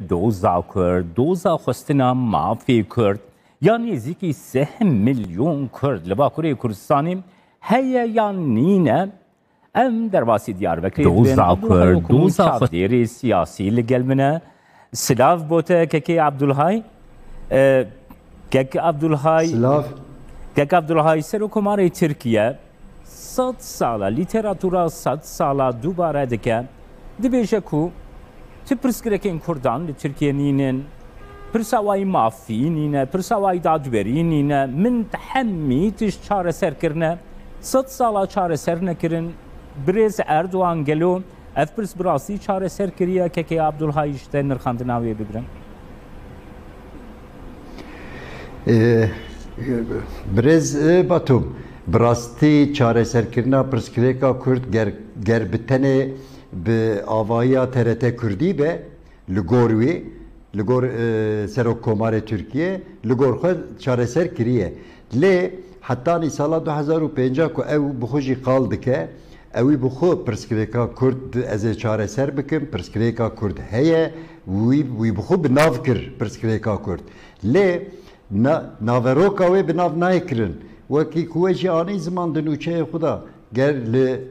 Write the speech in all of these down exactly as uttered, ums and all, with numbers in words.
Doza Kurd, doza xwestina mafê Kurd ya nêzîkî sih milyon Kurd li Bakurê Kurdistanê heye yan nîne? Em derbasî Diyarbekirê dibên. Doza Abdulhay Kurd, Okumuş, doza xwe- çavdêrê siyasî li gel min e. Silav bo te, Kekê Abdulhay. E, Kek Abdulhay. Silav. Kek Abdulhay, Serokkomarê Tirkiye sed sala, lîteratûra sed sala dubare dike. Dibêje ku ti pirsgirêkên Kurdan li Tirkiye nînin. Pirsa wayî mafî nîne, pirsa wayî dadwerî nîne. Min hemî tişt çareser kirine. Sed sala çareser nekirin. Birêz Erdogan gelo ev pirs bi rastî çareser kiriye? Kekê Abdulhay, ji te nirxandina wê bigrin. Ee, Birêz, e, Batum, bi rastî çareserkirina pirsgirêka Kurd ger, ger bi tenê bi avahiya T R T Kurdî be, li gor wî, li gor, e, Serokkomarê Tirkiye, li gor xwe çareser kiriye. Lê hetanî sala du hezar û pêncah ku ew bi xwe jî qal dike, ewî bi xwe pirsgirêka Kurd di ez ê çareser bikim, pirsgirêka Kurd heye, wî, wî bi xwe bi nav kir pirsgirêka Kurd. Lê na-, naveroka wê bi nav nayê kirin. Wekî ku we jî anî ziman di nûçeyê xwe de, ger li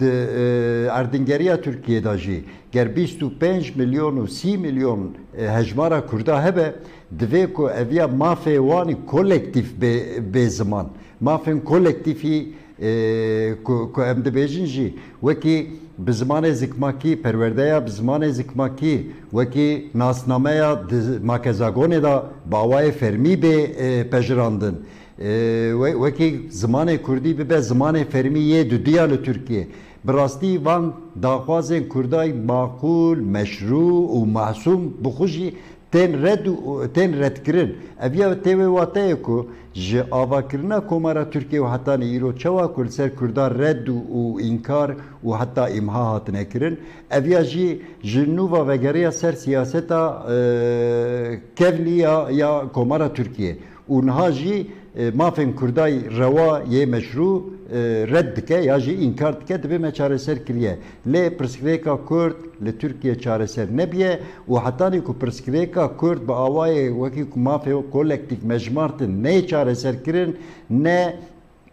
di, e, erdingeriya Tirkiyê de jî ger bîst û pênc milyon û sî milyon, e, hejmara Kurda hebe, divê ku eviya mafê wan kolektîf bê, bê ziman. Mafên kolektîfî, e, ku, ku em dibêjin jî, wekî bi zimanê zikmakî, perwerdeya bi zimanê zikmakî, wekî nasnameya di makezagonê de bi awayê fermî bê, e, pejirandin. E, we-, wekî zimanê kurdî bibe zimanê fermî yê dudiya li Tirkiyê. Bi rastî van daxwazên kurdayî maqûl, meşrû û masûm bi xwe jî tên red û, tên redkirin. Ev ya tê wê wateyê ku ji avakirina Komara Tirkiyê û hetanî îro çawa ku li ser kurdan red û, û înkar û heta îmha hatine kirin, ev ya jî ji nû ve vegeriya ser siyaseta, e, kevnî ya, ya Komara Tirkiyê. Û niha jî, e, mafên Kurdayî rewa yê meşrû, e, red dike ya jî înkar dike, divê me çareser kiriye. Lê pirsgirêka Kurd li Tirkiye çareser nebiye û hetanî ku pirsgirêka Kurd bi awayê wekî ku mafê kolektîf mejmartin neyê çareser kirin, ne,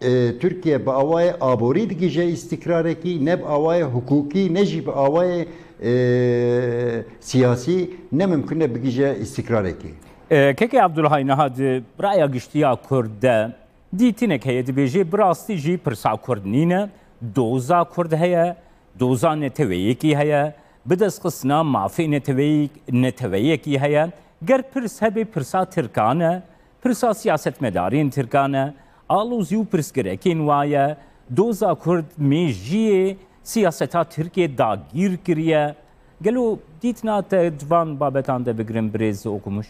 e, Tirkiye bi awayê aborî digihîje îstîkrarekî, ne bi awayê hukukî, ne jî bi awayê, e, siyasî, ne mimkun e bigihîje îstîkrarekî. E, Kekê Abdulhay, niha di raya giştî ya Kurd de dîtinek heye, dibêje bi rastî jî pirsa Kurd nîne, doza Kurd heye, doza neteweyekî heye, bidestxistina mafê neteweyek-, neteweyekî heye. Ger pirs hebe, pirsa Tirkan e, pirsa siyasetmedarên Tirkan e, alozî û pirsgirêkên wa ye, doza Kurd mêjiyê siyaseta Tirkiyê dagîr kiriye. Gelo dîtina te di van babetan de bigirin, birêz Okumuş?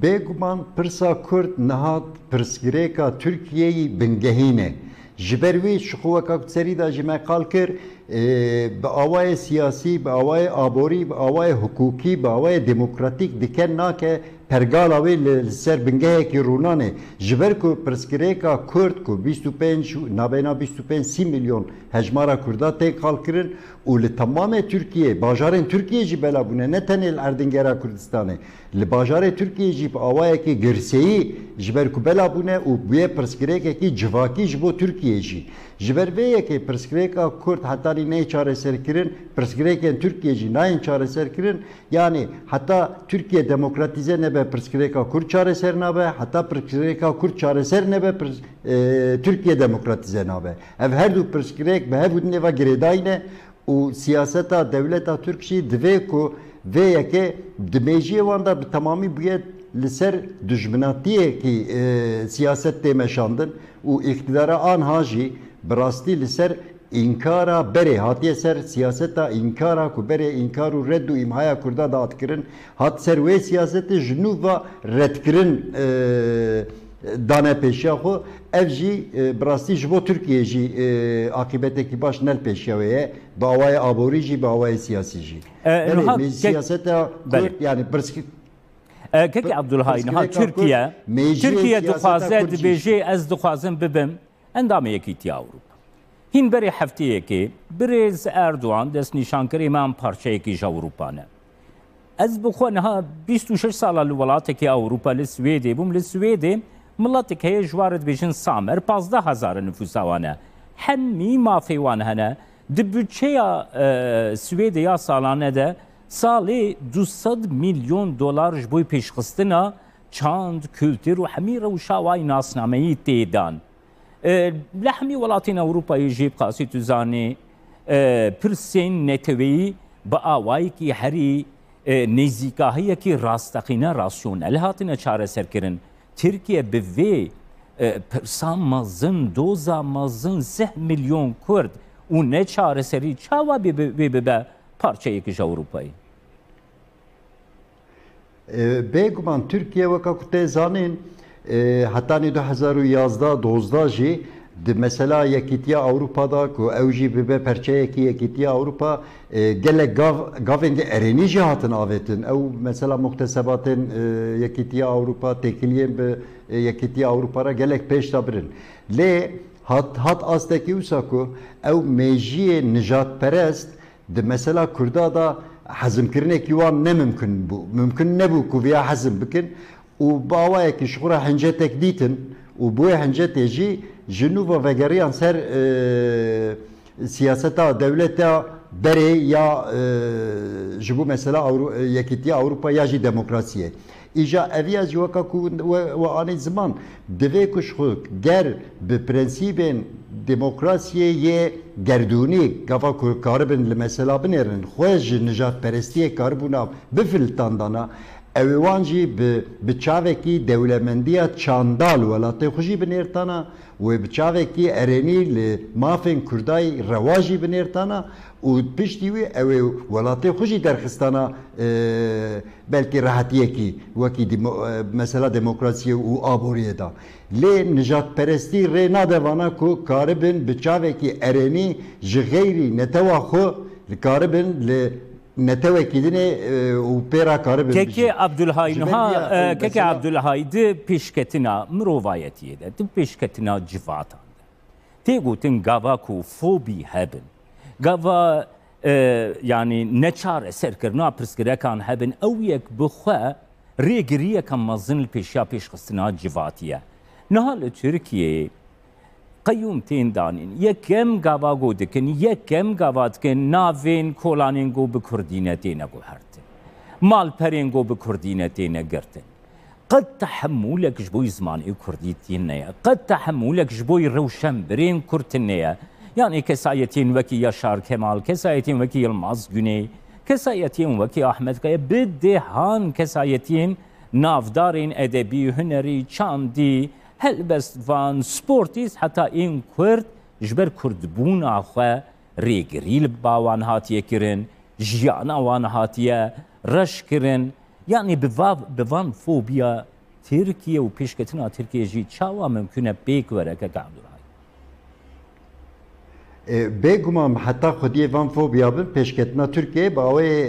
Bêguman pirsa Kurd niha pirsgirêka Tirkiyeyî bingehîn e. Ji ber wî ji xwe weka ku serî de jî me qal kir, e, bi awayê siyasî, bi awayê aborî, bi awayê hukukî, bi awayê demokratîk dike nake pergala wê li, li ser bingehekî rûnan e. Ji ber ku pirsgirêka Kurd ku bîst û pênc, nabeyna bîst û pênc sî milyon hejmara Kurda tê qal kirin, û li temamê Tirkiyê, bajarên Tirkiyê jî bela bûne, ne tenê li Erdingera Kurdistanê. Li bajarê Tirkiyê jî bi awayekî girseyî ji ber ku bela bûne û bûye pirsgirêkekî civakî ji bo Tirkiyê jî. Ji ber vê yekê pirsgirêka Kurd hetanî neyê çareserkirin, pirsgirêkên Tirkiyê jî nayên çareserkirin. Yanî heta Tirkiye demokratîze nebe, pirsgirêka Kurd çareser nabe, heta pirsgirêka Kurd çareser nebe, pirs-, e, Tirkiye demokratîze nabe. Ev her du pirsgirêk bi hev û dinê ve girêdayî ne. Û siyaseta dewleta Tirk jî divê ku vê yekê di mêjiyê wan de bi temamî bûye li ser dijminatiyekî, e, siyaset tê meşandin û îqtîdara anha jî bi rastî li ser înkara berê hatiye ser siyaseta înkara ku berê înkar û red û îmhaya Kurda dihat kirin, hat ser wê siyasetê ji nû ve redkirin, e, dane pêşiya xwe. Ev jî, e, bi rastî ji bo Tirkiyê jî, e, aqîbetekî baş ne li pêşiya wê ye. Bi awayê aborî jî, bi awayê siyasî jî. E, Belê, niha mêj-, kek-, siyaseta Belê. Kurd, yanî pirsgir-, E, Kek pir-, Abdulhay, niha pirsgirêka Tirkiye, Kurd, mêjiyê Tirkiye siyaseta dixwaze, Kurd jî. Dibêje, ez dixwazim bibim endamê Yekîtiya Ewropa. Hîn berê hefteyekê birêz Erdogan destnîşankirê me em parçeyekî ji Ewropa ne. Ez bi xwe niha bîst û şeş sala li welatekî Ewropa li Swêdê bûm. Li Swêdê miletek heye ji wan re dibêjin Samer, pazdeh hezar nifûsa wan e. Hemî mafê wan hene. Di budçeya, e, Swêdê ya salane de salê du sed milyon dolar ji bo pêşxistina çand, kultur û hemî rewşa wayî nasnameyî tê dan. E, li hemî welatên Ewropayê jî bi qasî tu zanî, e, pirsên neteweyî bi awayekî herî, e, nêzîkahiyekî rasteqîne, rasyonel hatine çareserkirin. Tirkiye bi vê, e, pirsa mezin, doza mezin, sih milyon Kurd û neçareserî çawa bê, bê, bê bibe parçeyek ji Ewropayê? E, bêguman Tirkiye, weka ku tê zanîn, e, hetanî du hezar û yazdeh dozdeh jî di mesela Yekîtiya Ewropa da ku ew jî bibe perçeyekî Yekîtiya Ewropa, e, gelek gav, gavên erênî jî hatin avêtin. Ew mesela muktesebatên, e, Yekîtiya Ewropa, têkiliyên bi, e, Yekîtiya Ewropa re gelek pêş de birin. Lê hat, hat astekî wisa ku ew mêjiyê nijadperest di mesela Kurda da hezimkirinekî wan ne mimkun bû. Mimkun nebû ku viya hezim bikin û bi awayekî ji xwe re hincetek dîtin û bi wê hincetê jî ji nû ve vegeriyan ser, e, siyaseta dewleta berê ya, e, ji bo mesela Ewro-, e, Yekîtiya Ewropa ya jî demokrasiyê. Îja eviya jî weka ku we, we anî ziman, divê ku ji xwe ger bi prensîbên demokrasiyê yê gerdûnî gava ku karibin li mesela binêrin, xwe ji nijadperestiyê karibûna bifiltandana, ew ê wan jî bi, bi çavekî dewlemendiya çanda li welatê xwe jî binêrtana, wê bi çavekî erênî li mafên Kurdayî rewa jî binêrtana û piştî wî ew ê welatê xwe jî derxistana, e, belkî rehetiyekî wekî demo-, e, mesela demokrasiyê û aboriyê de. Lê nijadperestî rê nade vana ku karibin bi çavekî erênî ji xeyrî netewa xwe karibin li netewekî dinê, e, û pê re karibin Kekê bijîn. Abdulhay Ji ber niha, vê e, Kekê mesela Abdulhay di pêşketina mirovayetiyê de, di pêşketina civatan de. Tê gotin gava ku fobî hebin, gava, e, yanî neçareserkirina pirsgirekan hebin, ew yek bi xwe rêgiriyeke mezin li pêşiya pêşxistina civatî ye. Niha li Tirkiyeyê qeyûm tên danîn. Yekem gava ku dikin, yekem gava dikin, navên kolanên ku bi kurdî ne têne guhertin. Malperên ku bi kurdî ne têne girtin. Qet tehemûlek ji bo zimanê kurdî tîn neye. Qet tehemûlek ji bo rewşenbirên kurd tîn neye. Yanî kesayetên wekî Yaşar Kemal, kesayetên wekî Yilmaz Güney, kesayetên wekî Ahmet Kaya, bi dehan kesayetên navdarên edebî, hunerî, çandî, helbestvan, sportîst, heta ên kurd ji ber kurdbûna xwe rêgirî li ba wan hatiye kirin, jiyana wan hatiye reş kirin. Yanî bi va-, bi van fobiya Tirkiye û pêşketina Tirkiye jî çawa mimkun e pêk were, kek Abdulhay? E, bêguman heta xwediyê van fobiya bin pêşketina Tirkiyeyê bi awayê,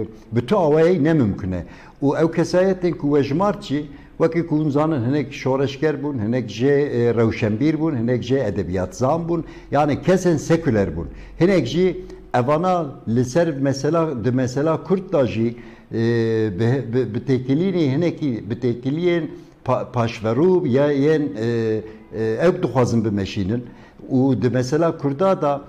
e, bi tu awayê ne mimkun e. Û ew kesayetên ku we jimart jî, wekî ku hûn zanin, hinek şoreşger bûn, hinek jê, e, rewşenbîr bûn, hinek jê edebiyatzan bûn, yanî kesên sekuler bûn. Hinek jî evana li ser mesela, di mesela Kurd de jî, e, bi, bi, bi têkilînê hinekî, bi têkiliyên pa-, paşverû ya yên, e, e, ew dixwazin bimeşînin û di mesela Kurda da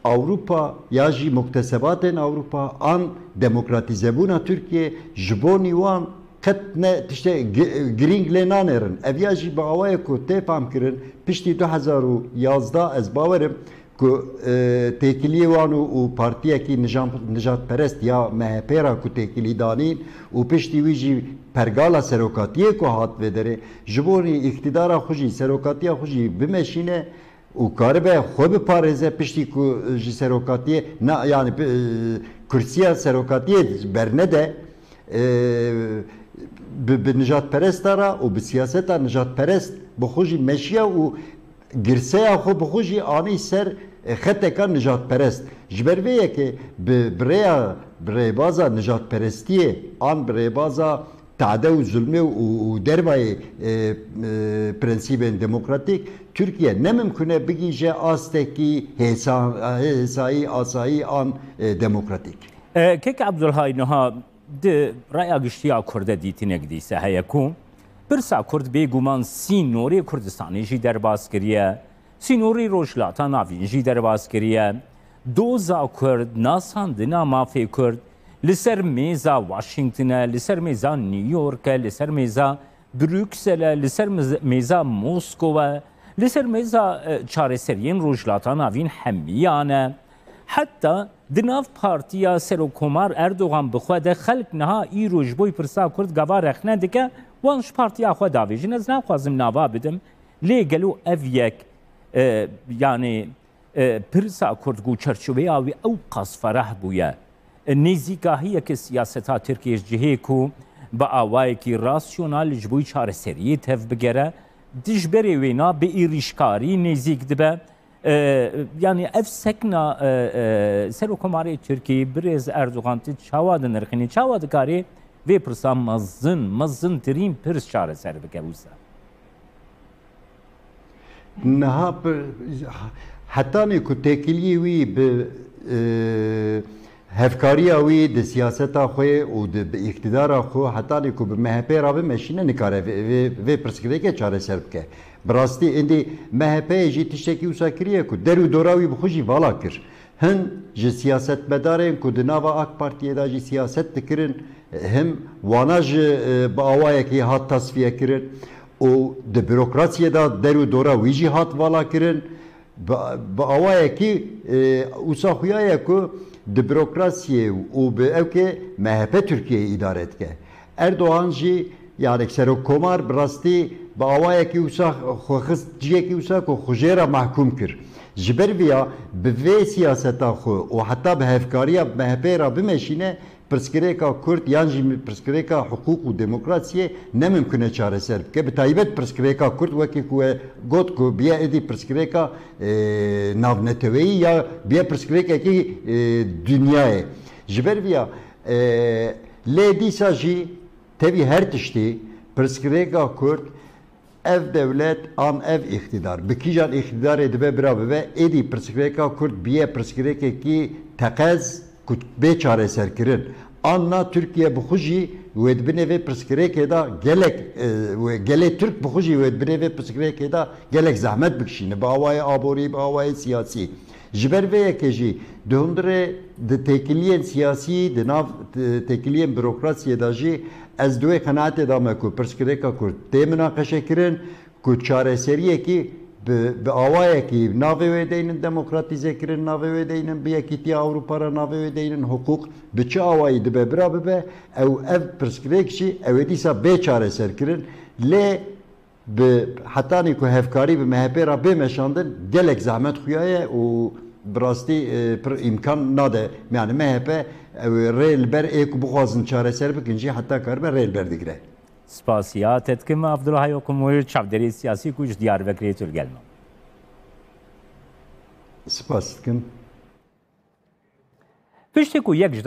Ewropa ya jî muktesebatên Ewropa an demokratîzebûna Tirkiye ji bonî wan qet ne tişte gi-, girîng lê nanêrin. Ev ya jî bi awayê ku tê famkirin, piştî du hezar û yazdeh ez bawerim ku, e, têkiliyê wan û, û partiyekî nijam-, nijadperest ya M H P ra ku têkilî danîn û piştî wî jî pergala serokatiyê ku hat vê derê, ji bo rî îktidara xwe jî, serokatiya xwe jî bimeşîne û karibe xwe biparêze, piştî ku ji serokatiyê na, yanî, e, kursiya serokatiyê bernede, e, bi, bi nijadperesta re û bi siyaseta nijadperest bi xwe jî meşiya û girseya xwe bi xwe jî anî ser, e, xeteka nijadperest. Ji ber vê yekê bi, bi rêya, bi rêbaza nijadperestiyê an bi rêbaza tade û zulmê û, û dervayê, e, e, prensîbên demokratîk, Tirkiye ne mimkun e bigihîje astekî hêsa-, hêsayî, asayî an, e, demokratîk. E, Kek Abdulhay, niha di raya giştî ya Kurd de dîtinek dîse heye ku pirsa Kurd bêguman sînorê Kurdistanê jî derbas kiriye, sînorê Rojhilata Navîn jî derbas kiriye. Doza Kurd, nasandina mafê Kurd li ser mêza Washington e, li ser mêza New York e, li ser mêza Brüksel e, li ser miz-, mêza Moskow e, li ser mêza, e, çareseriyên Rojhilata Navîn hemiyan e. Heta di nav partiya Serokkomar Erdogan bi xwe de xelk niha îro ji bo pirsa Kurd gava rexne dike, wan ji partiya xwe davêjin. Ez naxwazim nava bidim, lê gelo ev yek, e, yanî, e, pirsa Kurd ku çerçoveya wî ew qas ferah bûye, e, nêzîkahiyeke siyaseta Tirkiyê ji cihê ku bi awayekî rasyonal ji bo çareseriyê tevbigere, dijberê wêna bi êrîşkarî nêzîk dibe. E, yanî ev sekna, e, e, Serokkomarê Tirkî, birêz Erdogan, tu çawa dinirxînî, çawa dikarî vê pirsa mezin, mezintirîn pirs çareser bike wisa? Niha bi, hetanî ku têkiliyê wî bi, e, hevkariya wî di siyaseta xwe û di, bi îktidara xwe, hetanî ku bi M H P re bimeşîne, nikare vê, vê, vê pirsgirêkê çareser bike. Bi rastî, êdî M H P yê jî tiştekî wisa kiriye ku der û dora wî bi xwe jî vala kir. Hin ji siyasetmedarên ku di nava AK Partiyê de jî siyaset dikirin, him wana ji, e, bi awayekî hat tasfiye kirin û di bürokrasiyê de der û dora wî jî hat vala kirin. Bi, bi awayekî, e, wisa xuya ye ku di bürokrasiyê û bi ewkê M H P Tirkiyeyê îdare dike. Erdogan jî, yani Serokkomar, bi rastî bi awayekî wisa xwe xist ciyekî wisa ku xwe jê re mahkûm kir. Ji ber viya bi vê siyaseta xwe û heta bi hevkariya M H P re bimeşîne, pirsgirêka Kurd yan jî pirsgirêka hiqûq û demokrasiyê ne mimkun e çareser bike. Bi taybet pirsgirêka Kurd, wekî ku we got ku biye êdî pirsgirêka, e, navneteweyî ya biye pirsgirêkekî, e, dinyayê. Ji ber viya, e, lê dîsa jî tevî her tiştî pirsgirêka Kurd, ev dewlet an ev îqtîdar, bi kîjan îqtîdarê dibe bira bibe, êdî pirsgirêka Kurd biye pirsgirêkekî teqez ku bê çareserkirin. An na Tirkiye bi xwe jî wê di binê vê pirsgirêkê de gelek, e, wê gelê Tirk bi xwe jî wê di binê vê pirsgirêkê de gelek zehmet bikişîne. Bi awayê aborî, bi awayê siyasî. Ji ber vê yekê jî di hundirê, di têkiliyên siyasî, di nav, e, têkiliyên bürokrasiyê de jî ez di wê qenaetê de me ku pirsgirêka Kurd tê minaqeşekirin, ku çareseriyekî bi, bi awayekî navê wê deynin demokratîzekirin, navê wê deynin bi Yekîtiya Ewropa re, navê wê deynin hiqûq, bi çi awayî dibe bira bibe, ew ev pirsgirêk jî ew ê dîsa bê çareserkirin. Lê bi hetanî ku hevkarî bi M H P re bê meşandin, gelek zehmet xuya ye û bi rastî, e, pir îmkan nade. Yani M H P ew rê li ber ê ku bixwazin çareser bikin jî heta karibe rê li ber digire. Spasiya te dikim, Abdullah Yokumur, çavdêrê siyasî ku ji Diyarbekirê tu li gel me. Spas dikim. Piştî ku yek ji